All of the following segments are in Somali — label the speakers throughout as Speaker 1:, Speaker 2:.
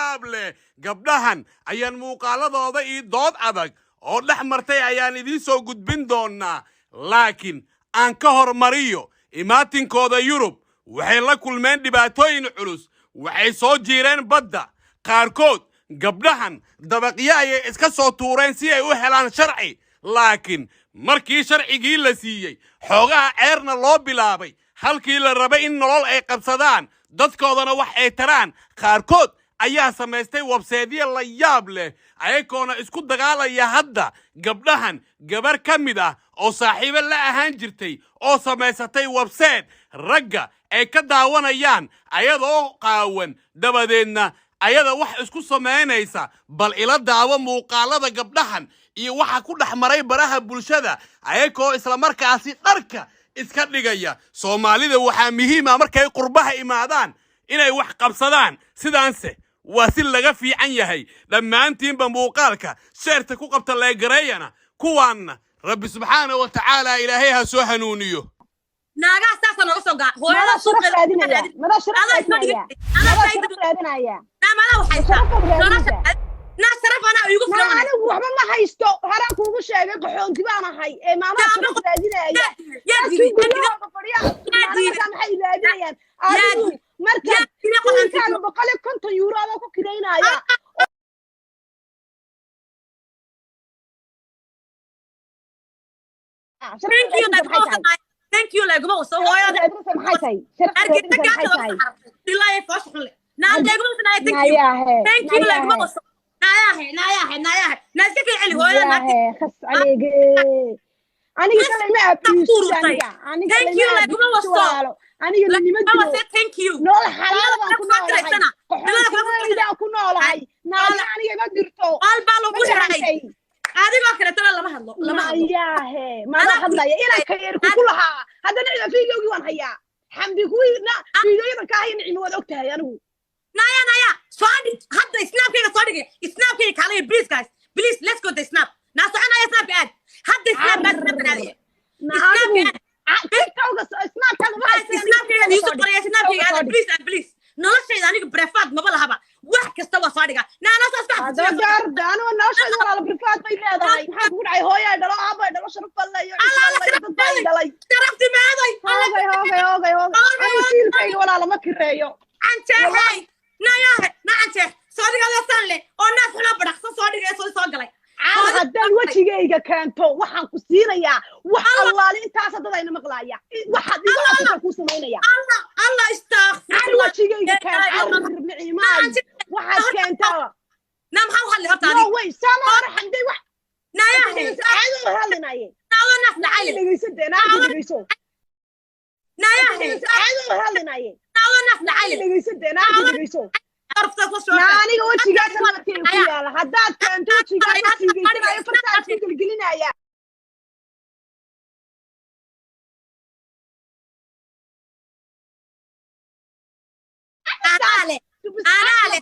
Speaker 1: yaab leh. Gabdhahan ayaan muuqaaladooda iyo dood adag oo dhex martay ayaan idiin soo gudbin doonaa, laakiin aan ka hormariyo imaatinkooda Yurub. Waxay la kulmeen dhibaatooyin culus, waxay soo jiireen badda. Qaarkood gabdhahan dabaqyo ayay iska soo tuureen si ay u helaan sharci, laakiin markii sharcigii la siiyey, xoogaha ceerna loo bilaabay, halkii la rabay in nolol ay qabsadaan, dadkoodana wax ay taraan, qaarkood ayaa samaystay websiteyo la yaab leh, ayagoona isku dagaalaya. Hadda gabdhahan gabar ka mid ah oo saaxiibo la ahaan jirtay oo samaysatay website ragga ay ka daawanayaan ayadoo qaawan, dabadeedna ayada wax isku samaynaysa. Bal ila daawo muuqaalada gabdhahan iyo waxa ku dhex maray baraha bulshada, ayagoo islamarkaasi dharka iska dhigaya. Soomaalida waxaa muhiim ah markay qurbaha imaadaan inay wax qabsadaan, sidaanse waa si laga fiican yahay. Dhammaantiinba muuqaalka share-ta ku qabta, leegareeyana. Kuwaanna Rabbi subxaana wa tacaala ilaahay ha soo hanuuniyo.
Speaker 2: Naagaha saasaa nooga soo gaa hooyada.
Speaker 3: Madaa sharaf raadinaya? Madaa sharaf
Speaker 2: Adaa isma
Speaker 3: raadinaya?
Speaker 2: dhigin. Adaa
Speaker 3: Madaa sharaf raadinaya?
Speaker 2: Naa madaa waxaysaa
Speaker 3: Sharaf baad raadinaysaa.
Speaker 2: Naa sharaf anaa iigu
Speaker 3: Naa
Speaker 2: filan.
Speaker 3: Anigu waxba ma haysto, horaan kuugu sheegay, qaxoonti baan ahay ee maamaha sharaf raadinaya.
Speaker 2: Yaa
Speaker 3: Dadkii
Speaker 2: diiday.
Speaker 3: guryahooda fadhiya
Speaker 2: Yaa diiday.
Speaker 3: markaa maxay raadinayaan adigu marka
Speaker 2: Yaa diiday qaxoonti.
Speaker 3: Siilkaaga 150 euro adoo ku kireynaya. Sharaf
Speaker 2: Thank you.
Speaker 3: raadinaysa
Speaker 2: Laguma
Speaker 3: maxay tahay?
Speaker 2: waso. Thank you laguma waso hooyada.
Speaker 3: Sharaf raadinaysa maxay tahay? Sharaf
Speaker 2: Hargeysa
Speaker 3: raadinaysa
Speaker 2: gaata
Speaker 3: maxay
Speaker 2: lagu
Speaker 3: tahay?
Speaker 2: saxartay dhilaaye foosha xun leh. Naa laguma waso. Thank you.
Speaker 3: Nayaahe.
Speaker 2: Thank you laguma
Speaker 3: Nayaahe.
Speaker 2: waso. Nayaahe, nayaahe, nayaahe, naa iska kii celi hooyada naagta.
Speaker 3: Nayaahe, khas caleyge, aniga kale ma abuse.
Speaker 2: Ururtay.
Speaker 3: Aniga
Speaker 2: Thank you,
Speaker 3: lama
Speaker 2: laguma
Speaker 3: abuse.
Speaker 2: waso.
Speaker 3: Walaalo, aniga lanima
Speaker 2: Laguma
Speaker 3: dilo.
Speaker 2: wase thank you.
Speaker 3: Nolol xalaal baan ku noolahay.
Speaker 2: Kiraysana.
Speaker 3: Qaxoontimadaydaa ku noolahay. Naaga aniga ma dirto.
Speaker 2: Qaal baa lagu
Speaker 3: Ma
Speaker 2: xiray.
Speaker 3: fahantay?
Speaker 2: Adigoo kaleetana lama hadlo, lama hadlo.
Speaker 3: Nayaahe, maada hadlaya inaan ka yar kuku lahaa. Hadda Nicima fiidiyowgii waan hayaa, Xamdi kuwii na fiidiyoyadan kaa haya. Nicima, waad og tahay anigu.
Speaker 2: Naya, naya, soo dhig hadda Snapkayga, soo dhigay Snapkayga. Kaalaya, please guys, please, let's go the Snap. Naa soconaya Snapka aad hadda, Snapka, Snapka aadaya.
Speaker 3: Na anigu TikToka, Snapkaaga ma
Speaker 2: Guys, Snapkayga iisu qoraya, Snapkayga aada, please and please. Noloshayda aniga private maba lahaba, wax kasta waa soo dhigaa. Naa anaa saas
Speaker 3: Hadaba gaarda anigu noloshayda, walaalo, private bay leedahay. Maxaa kugu dhacay? Hooyaa dhalo, aabay dhalo, sharaf baa leeyo, dad baa i dhalay.
Speaker 2: Sharafti maaday.
Speaker 3: Hoogay, hoogay, hoogay, hoogay! Anigu siilkayga, walaalo, ma kireeyo.
Speaker 2: Canjeexay, nayahe, na canjeex soo dhiga san leh oo naas xunaa badhaqsan soo dhigay, soo galay.
Speaker 3: Caal haddaad wejigayga keento, waxaan ku siinayaa wax allaali intaas dad ayna maqlaaya. Waxaad iga codsataan kuu samaynaya.
Speaker 2: Allah, Allah,
Speaker 3: Caal
Speaker 2: istaghfirullah.
Speaker 3: wejigayga keen, car Nicimaay, waxaad keentaa.
Speaker 2: Na maxaa u hadlay horta
Speaker 3: No
Speaker 2: adiga?
Speaker 3: way, sama hore Xamday wax
Speaker 2: Nayahe.
Speaker 3: caado u hadlinaye.
Speaker 2: Naado naas dhacay.
Speaker 3: Dhegeyso dee, naagta dhegeyso.
Speaker 2: Nayahe.
Speaker 3: Caado u hadlinaye.
Speaker 2: Naado naas dhacay.
Speaker 3: Dhegeyso dee, naagta dhegeyso.
Speaker 2: Arfta ku soo
Speaker 3: Na aniga wejigaas nabarkayga ku yaala, haddaad keento wejigaas ma siigeysanayo, fartaa isku gelgelinaya.
Speaker 2: Anaa leh, anaa leh.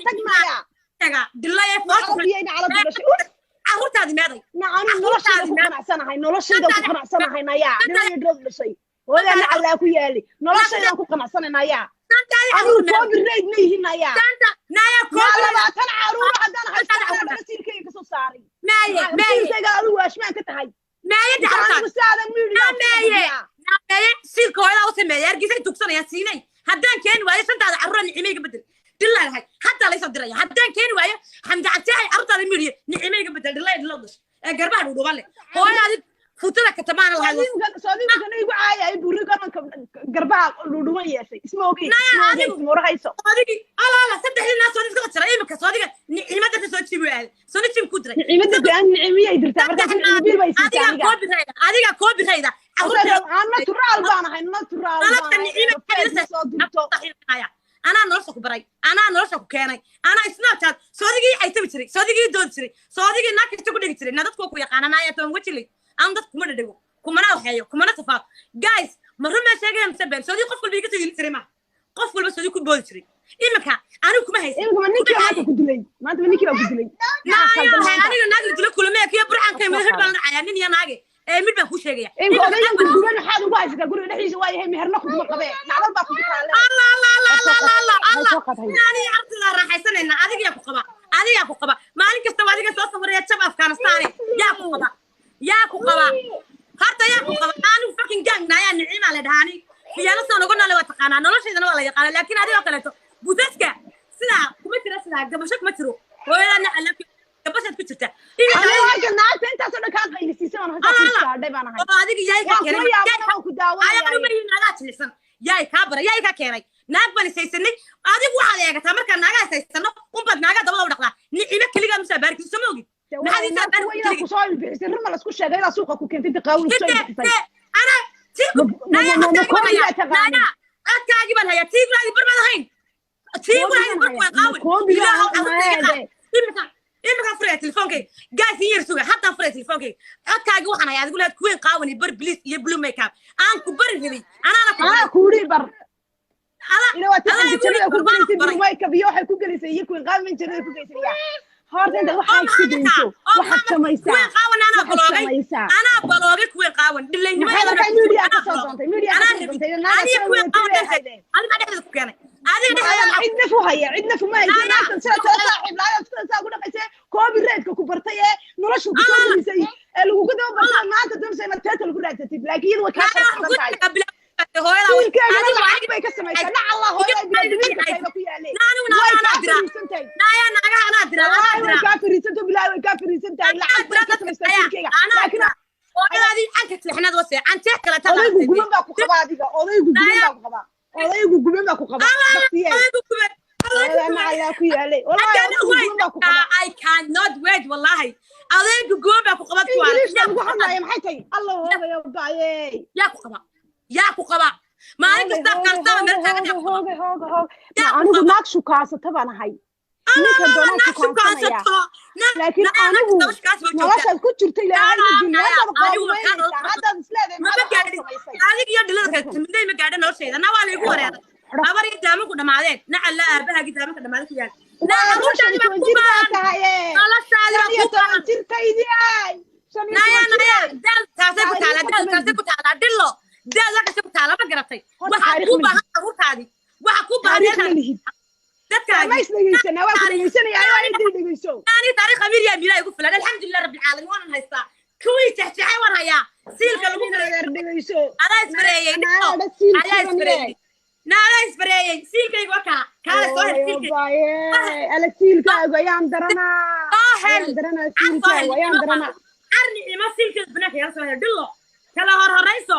Speaker 3: Tag maya.
Speaker 2: Taga dilaye foosha.
Speaker 3: Codiyayna caladu dhashay.
Speaker 2: Carruurtaadi meeday?
Speaker 3: Na anigu noloshayda ku qanacsanahay, noloshayda ku qanacsanahay. Nayaa dhinayo dhood dhashay, hooyadana callaa ku yaali, noloshaydaan ku qanacsanay. Nayaa,
Speaker 2: Santaadi
Speaker 3: caruur
Speaker 2: carruur meeday?
Speaker 3: Copyright ma yihin, nayaa.
Speaker 2: Santa naya.
Speaker 3: Yaa
Speaker 2: Koobi
Speaker 3: 20 caruur haddaan haysto, anaa dhala siilkayga kasoo saaray.
Speaker 2: Maaye, maaye.
Speaker 3: Siilkayga adigu waashmaan ka tahay.
Speaker 2: Maaye
Speaker 3: Mise
Speaker 2: carruurtaadi
Speaker 3: anigu saadan miidiyaa?
Speaker 2: Maaye, maaye, siilka hooyadaa u sameeya Hargeysa ay tugsanayaan siinay. Haddaan keeni waayo shantaada carruura, Nicimeyga bedel dhilaa lahay. Haddaa laysoo diraya haddaan keeni waayo. Xamdi Canjeexay, carruurtaada midiya Nicimeyga bedel dhilaa dhilo dhash ee garbaha dhuudhuuban leh, hooyadaadi futada katamaana lahayd.
Speaker 3: Soodiimkan igu caayay buuri garanka garbaha dhudhuban yeeshay, isma ogey, isma ogey, isma warhayso.
Speaker 2: Soodigi alaala saddexdii naas soodi iska jira imika soodiga Nicima darta soo jibi aaday soodi jib ku diray.
Speaker 3: Nicimada de-aan Nicimiyay dirtaa markaas, Nicimo bil bay siisaa.
Speaker 2: Adigaa
Speaker 3: Aniga
Speaker 2: koobirayda, adigaa koobirayda.
Speaker 3: Aan natural baan ahay, natural
Speaker 2: nolosha
Speaker 3: baan
Speaker 2: Nicima
Speaker 3: ahay, soo dirto.
Speaker 2: Anaa nolosha ku baray, anaa nolosha ku keenay, anaa Snapchat soodigii caytabi jiray, soodigii doodi jiray, soodigii naag kasta ku dhigi jiray. Na dadku ku yaqaana naaya toban wejiley aan dadku kuma dhadhago, kumana waxeeyo, kumana safaado. Guys, ma run baan sheegaya mise been? Soodii qof walba iga soo yeli jiray, ma qof walba soodii ku boodi jiray. Iminka anigu kuma haysan.
Speaker 3: Iminka ma ninkii maanta ku dilay? Maanta ma ninkii baa ku dilay? Maxaa khaldan
Speaker 2: Naayahay.
Speaker 3: maanta?
Speaker 2: Aniga naag la dilo kulame kiyo burcanka mid hir baan la dhacayaa nin iyo naage. Ee mid baan kuu sheegaya.
Speaker 3: Imka odaygan gurguban maxaad ugu haysataa guriga dhexdiisa? Waa yahay, meherna kuguma qabee, nacdal baa kugu taalle.
Speaker 2: Allah, Allah, Allah, Allah, Allah, Allah.
Speaker 3: Soo qad, hay.
Speaker 2: Naani artidaa raaxaysanayna. Adiga yaa ku qaba? Adiga yaa ku qaba? Maalin kasta waa adiga soo safraya jab Afghanistan. Yaa ku qaba? Yaa ku qaba horta? Yaa ku qaba? Anigu fucking gang naayaa Niciima la dhahaa. Ani fiyaano saan uga noole waa taqaanaa, noloshaydana waa la yaqaanaa, laakiin adigoo kaleeto budaska sidaa kuma jira, sidaa gabasho kuma jiro. Hooyadana alaabki gabashaad ku jirta.
Speaker 3: Aniga halka naagta intaasoo dhan kaa qaylisiisan baan halkaa ku istaadhay baan ahay.
Speaker 2: Oo adiga yaay ka
Speaker 3: Waan
Speaker 2: keenay?
Speaker 3: kula yaabana, waan ku daawanaya.
Speaker 2: Ayaanu ma yihin adaa jilicsan. Yaay kaa bara? Yaay kaa keenay? Naag baan ishaysanay. Adigu waxaad eegataa markaan naagaa ishaysano unbaad naagaa dabada u dhaqdaa. Nicimo keligaa musaa baarkiisa soo ma ogid? Maxaad ii saa
Speaker 3: Naagtu waa inaad kusoo ilbixisay, ruma lasku sheegay inaad suuqa ku keentay, diqaawin kusoo ilbixisay.
Speaker 2: Ana
Speaker 3: Ma koobi baa taqaanid?
Speaker 2: Codkaagii baan hayaa. Tiigulaadi bar maad ahayn, tiigulaadi bar waa qaawin.
Speaker 3: Koobi baa
Speaker 2: Ilaahow carruurta iga qaad.
Speaker 3: haye.
Speaker 2: Imika furaya telefoonkayga, guys, in yar suga, haddaan furaya telefoonkayga. Codkaagii waxaan hayaa adigu lahayd kuween qaawan iyo bar bliis iyo blue makeup aan ku bari rabay, anaana ku
Speaker 3: Anaa
Speaker 2: baray.
Speaker 3: kuuri bar.
Speaker 2: Ala
Speaker 3: Ila waa
Speaker 2: adaa
Speaker 3: tii
Speaker 2: igu
Speaker 3: jannada ku
Speaker 2: yidhi, barbaan
Speaker 3: gelisay
Speaker 2: baray.
Speaker 3: Blue makeup iyo waxay ku gelisay iyo kuwii qaawan jannada ku gelisay. Yaa horta inta
Speaker 2: Oo
Speaker 3: waxaad
Speaker 2: maxaa
Speaker 3: isku dayso,
Speaker 2: oo
Speaker 3: waxaad
Speaker 2: maxaa
Speaker 3: samaysaa,
Speaker 2: kuween qaawan anaa
Speaker 3: waxaad
Speaker 2: baloogay.
Speaker 3: samaysaa.
Speaker 2: Anaa baloogay kuween qaawan.
Speaker 3: Maxaa
Speaker 2: Dhilaynimadeedana
Speaker 3: markaa media ka
Speaker 2: anaa
Speaker 3: soo
Speaker 2: baloogay.
Speaker 3: doontay? Media ka
Speaker 2: Anaa
Speaker 3: soo
Speaker 2: rabin.
Speaker 3: doontay naaga
Speaker 2: Adiga
Speaker 3: soo
Speaker 2: kuween qaawan
Speaker 3: wadatay
Speaker 2: dhexdeeda
Speaker 3: ahaydeen.
Speaker 2: Adiga dhexdeeda ku keenay adiga dhexdeeda
Speaker 3: Maadaa
Speaker 2: maxaa
Speaker 3: cid naf u haya? Cid naf uma haysa.
Speaker 2: Naya,
Speaker 3: Naagtan sida tala saaxiib laayaad sida saa ugu dhaqaysay, copyright-ka ku bartay ee nolosha ku soo gelisay ee lagugu daba bartay, maanta doonaysa inaad teeta lagu raadsatid, laakiin iyadu way kaa
Speaker 2: Naya,
Speaker 3: sharaf
Speaker 2: waxaan
Speaker 3: badan
Speaker 2: ku
Speaker 3: tahay.
Speaker 2: sheegaa bilaa hooyadaa
Speaker 3: Wiilkaagana
Speaker 2: adigu
Speaker 3: lacag bay ka samaysaa. Nac Allah hooyada bilaa tayba ku yaalee.
Speaker 2: Anigu
Speaker 3: Way
Speaker 2: naagaha
Speaker 3: kaa
Speaker 2: anaa diraa.
Speaker 3: fariisan tahay.
Speaker 2: Naya, naagaha anaa diraa, anaa
Speaker 3: Wallaahi way
Speaker 2: diraa.
Speaker 3: kaa fariisan tahay, bilaahi way kaa fariisan tahay. Lacag bay ka samaysaa wiilkayga,
Speaker 2: Anaa
Speaker 3: laakiin
Speaker 2: diraa. Hooyadaadii canka jeexnaad wase canjeex kale taad
Speaker 3: odaygu
Speaker 2: aragtay.
Speaker 3: guban baa ku qaba adiga. Odaygu guban baa ku qaba. Odaygu guban baa ku qaba. Baktiyey.
Speaker 2: Odaygu guban, odaygu
Speaker 3: Hooyada
Speaker 2: guban.
Speaker 3: nacalaa ku yaalay. Wallaahi
Speaker 2: I cannot
Speaker 3: odaygu
Speaker 2: wait.
Speaker 3: guban baa ku qaba.
Speaker 2: I cannot wait, wallahi. Adaygu guban baa ku qabad kuwaana.
Speaker 3: Ingiriishka
Speaker 2: Yaa ku
Speaker 3: lagu
Speaker 2: qaba.
Speaker 3: hadlaaya maxay tahay? Allah hoogayo bacayey.
Speaker 2: Yaa ku qaba? Yaa ku qaba? Maalin kasta Afghanistan meel taagan yaa ku qaba?
Speaker 3: Hooga, hooga, hooga.
Speaker 2: Yaa ku
Speaker 3: Anigu
Speaker 2: qaba?
Speaker 3: naag shukaasata baan ahay. Ninka doonaan
Speaker 2: Naag
Speaker 3: shukaansanaya.
Speaker 2: shukaansato.
Speaker 3: Laakiin anigu noloshaad ku jirta Ilaahay ma gelin. Haddaad
Speaker 2: Anigu ma kaa
Speaker 3: qaadumaynaysaa, haddaad isleedahay
Speaker 2: ma
Speaker 3: maxaad waxaad
Speaker 2: gaadhin.
Speaker 3: samaysay.
Speaker 2: Adiga iyo dhilada kale midnay ma gaadhin noloshayda. Na waa laygu wareeray. Habar iyo daamanku dhamaadeen. Nacalla aabahaagii daamanka dhamaaday ku yaal. Na
Speaker 3: Waa
Speaker 2: carruurtaadii
Speaker 3: shan iyo
Speaker 2: baa
Speaker 3: toban
Speaker 2: ku
Speaker 3: jir baa
Speaker 2: baahan.
Speaker 3: tahaye.
Speaker 2: Noloshaadii
Speaker 3: Shan
Speaker 2: baa
Speaker 3: iyo
Speaker 2: ku
Speaker 3: toban
Speaker 2: baahan.
Speaker 3: jirkaydii ay. Shan iyo
Speaker 2: Naya,
Speaker 3: toban
Speaker 2: naya,
Speaker 3: jir.
Speaker 2: daal taasay ku taalaa, daal taasay ku taalaa, dhillo daal halkaasay ku taalaa, ma garatay?
Speaker 3: Horta
Speaker 2: Waxaa
Speaker 3: taariikh
Speaker 2: kuu
Speaker 3: ma
Speaker 2: baahan carruurtaadii, waxaa kuu baahan
Speaker 3: Taariikh ma lihid.
Speaker 2: dadkaagii.
Speaker 3: Ma is dhegeysanaa? Waa ku dhegeysanayaa, waa idin dhegeyso.
Speaker 2: Ani taariikh amiir yaa miilaa igu filan, alxamdulilah rabbil caalamiin, waanan haystaa. Kuwii jexjeexay waan hayaa, siilka lagu firay.
Speaker 3: Adeer dhegeyso.
Speaker 2: Adaa isfareeyey dhillo.
Speaker 3: Naada siil
Speaker 2: Adaa isfareeyey, naadaa isfareeyey. Siilkayga waa kaa kaale soo hel siilkayga.
Speaker 3: Obaye, ala siilkaagu ayaan daranaa.
Speaker 2: Soo hel.
Speaker 3: Ayaan daranaa
Speaker 2: Car soo hel.
Speaker 3: siilkaagu, ayaan daranaa.
Speaker 2: Carni ima siilkeeda banaanka yaala, soo hel dhillo kala hor horayso.